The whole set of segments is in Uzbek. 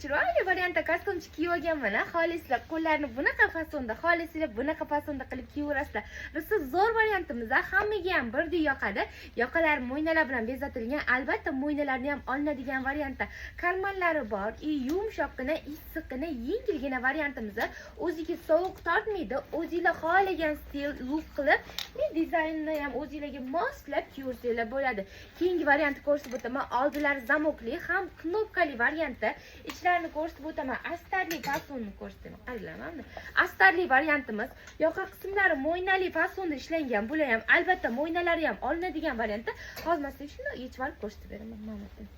Chiroyli variantda kostyumchi kiyib olganman. Xohlasizlar, qo'llarini bunaqa fasonda, xohlasizlar, bunaqa fasonda qilib kiyaverasizlar. Rosa zo'r variantimiz, hammaga ham birdek yoqadi. Yoqalari mo'ynalar bilan bezatilgan, albatta mo'ynalarni ham olinadigan variantda. Карман lari bor и yumshoqqina, issiqqina, yengilgina variantimiz. O'ziga sovuq tortmaydi. O'zinglar xohlagan stil, look qilib, и dizaynni ham o'zinglarga moslab kiyaversanglar bo'ladi. Keyingi variantni ko'rsatib o'taman. Oldilari замок li ham knopkali variantda. Ichlarini ko'rsatib o'taman. Astarli fasonni ko'rsataman. Qaranglar, mana astarli variantimiz. Yoqa qismlari mo'ynali fasonda ishlangan. Bular ham, albatta, mo'ynalari ham olinadigan variantda. Hozir man sizlarga shuni yechib olib ko'rsatib beraman. Mana bu.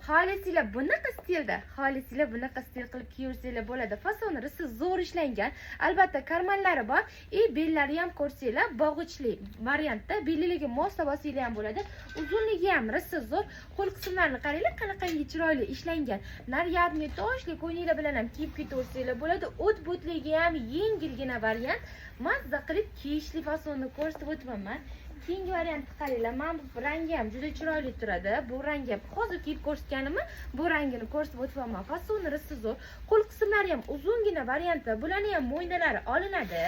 Xohlasanglar, bunaqa stilda, xohlasanglar, bunaqa stil qilib kiyaversanglar bo'ladi. Fasoni rosa zo'r ishlangan. Albatta, карман lari bor и bellari ham, ko'rsanglar, bog'ichli variantda. Belligiga moslab olsanglar ham bo'ladi. Uzunligi ham rosa zo'r. Qo'l qismlarini qaranglar, qanaqangi chiroyli ishlangan. Нарядный toshli ko'ylaklar bilan ham kiyib ketaversanglar bo'ladi. O't bo'tligi ham yengilgina variant. Mazza qilib kiyishli fasonni ko'rsatib o'tyapman. Keyingi variantni qaranglar. Mana bu rangi ham juda chiroyli turadi. Bu rangi ham, hozir kiyib ko'rsatganimni bu rangini ko'rsatib o'tyapman. Fasoni rosa zo'r. Qo'l qismlari ham uzungina variantda. Bularni ham mo'ynalari olinadi.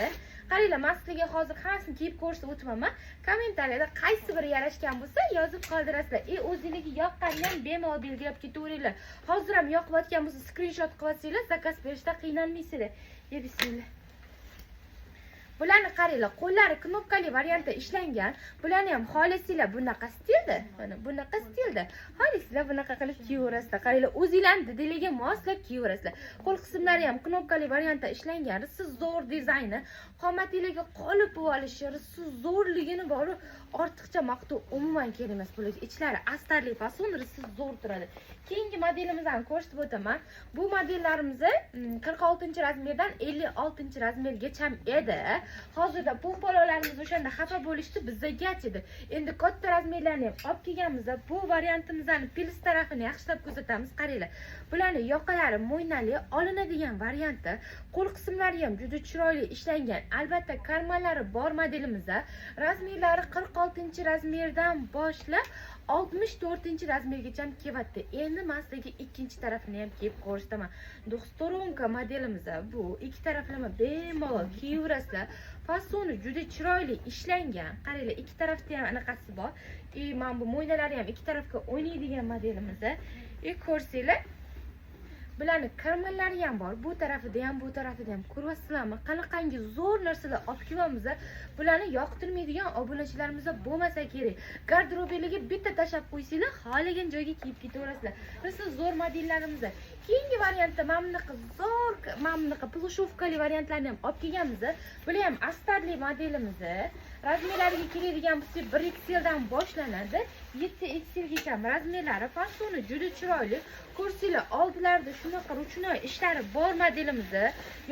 Qaranglar, man sizlarga hozir hammasini kiyib ko'rsatib o'tyapman. Kommentariyada qaysi biri yarashgan bo'lsa, yozib qoldirasizlar. И o'zingizga yoqqanini ham bemalol belgilab ketaveringlar. Hozir ham yoqayotgan bo'lsa, skrinshot qilib olsanglar, заказ berishda qiynalmaysizlar. Ye bismillah. Bularni qaranglar, qo'llari knopkali variantda ishlangan. Bularni ham xohlasanglar, bunaqa stilda, mana bunaqa stilda. Xohlasanglar, bunaqa qilib kiyaverasizlar. Qaranglar, o'zinglarni didinglarga moslab kiyaverasizlar. Qo'l qismlari ham knopkali variantda ishlangan. Rosa zo'r dizayni, qomatinglarga qolib olishi, rosa zo'rligini boru ortiqcha maqtov umuman kerak emas bularga. Ichlari astarli fason, rosa zo'r turadi. Keyingi modelimizni ko'rsatib o'taman. Bu modellarimiz 46 размер dan 56 размер gacha edi. Hozirda pompalolarimiz o'shanda xafa bo'lishdi, bizagacha edi. Endi katta размер larni ham olib kelganmiz. Bu variantimizni плюс tarafini yaxshilab kuzatamiz. Qaranglar. Bularni yoqalari mo'ynali, olinadigan varianti. Qo'l qismlari ham juda chiroyli ishlangan. Albatta, карман lari bor modelimizda. Размер lari 46 размер dan boshlab 64 размер gacha kelyapti. Endi man sizlarga ikkinchi tarafini ham kiyib ko'rsataman. Двухсторонка modelimiz bu. Ikki taraflama bemalol kiyaverasizlar. Fasoni juda chiroyli ishlangan. Qaranglar, ikki tarafda ham anaqasi bor. И mana bu mo'ynalari ham ikki tarafga o'ynaydigan modelimiz. И ko'rsanglar, bularni карман lari ham bor. Bu tarafida ham, bu tarafida ham. Ko'ryapsizlarmi? Qanaqangi zo'r narsalar olib kelyapmiz. Bularni yoqtirmaydigan obunachilarimiz bo'lmasa kerak. Garderobinglarga bitta tashlab qo'ysanglar, xohlagan joyga kiyib ketaverasizlar. Rosa zo'r modellarimiz. Keyingi variantda mana bunaqa zo'r, mana bunaqa полушёлк ali variantlarni ham olib kelganmiz. Bular ham astarli modelimiz. Размер lariga keladigan bo'lsak, 1 XL dan boshlanadi. 7 XL gacha размер lari, fasoni juda chiroyli. Ko'rsanglar, oldilarida shunaqa ручной ishlari bor modelimiz.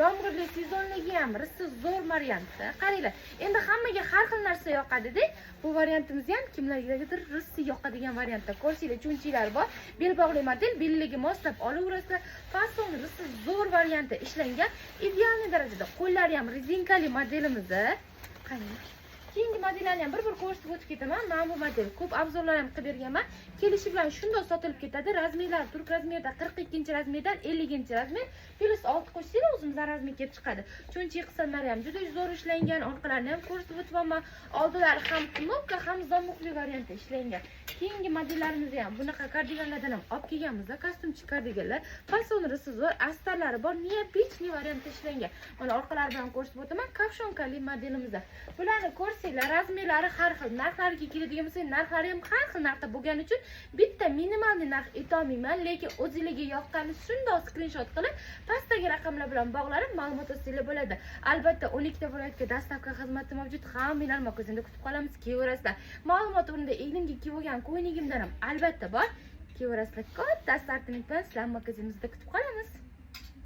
Yomg'irli sezonligi ham rosa zo'r variantda. Qaranglar, endi hammaga har xil narsa yoqadi-da. Bu variantimiz ham kimlargadir rosa yoqadigan variantda. Ko'rsanglar, cho'nchiklari bor. Belbog'li model, belligiga moslab olaverasizlar. Fasoni rosa zo'r variantda ishlangan. Идеальный darajada. Qo'llari ham rezinkali modelimiz. Qarang. Keyingi modellarni ham bir-bir ko'rsatib o'tib ketaman. Mana bu model ko'p обзор lar ham qilib berganman. Kelishi bilan shundoq sotilib ketadi. Размер lari turk размер da 42 размер dan 50 размер, плюс 6 qo'shsanglar, o'zimizdan размер kelib chiqadi. Cho'nchak qismlari ham juda zo'r ishlangan. Orqalarini ham ko'rsatib o'tyapman. Oldilari ham knopka, ham замок li variantda ishlangan. Keyingi modellarimizni ham bunaqa kardiganlardan ham olib kelganmiz. Kostyumchi kardiganlar. Fasoni rosa zo'r, astarlari bor, необычный variantda ishlangan. Mana orqalari bilan ko'rsatib o'taman. Капюшонка li modelimizda. Bularni ko'rsanglar, размер lari har xil. Narxlariga keladigan bo'lsak, narxlari ham har xil narxda bo'lgani uchun bitta минимальный narx aytolmayman, lekin o'zingizga yoqqani shundoq skrinshot qilib, pastdagi raqamlar bilan bog'lanib, ma'lumot olsanglar bo'ladi. Albatta, 12 ta viloyatga доставка xizmati mavjud. Hammanglar magazinda kutib qolamiz, kelaverasizlar. Ma'lumot o'rnida egnimga kiyib olgan ko'ylagimdan ham albatta bor. Kelaverasizlar. Katta assortiment bilan sizlarni magazinimizda kutib qolamiz.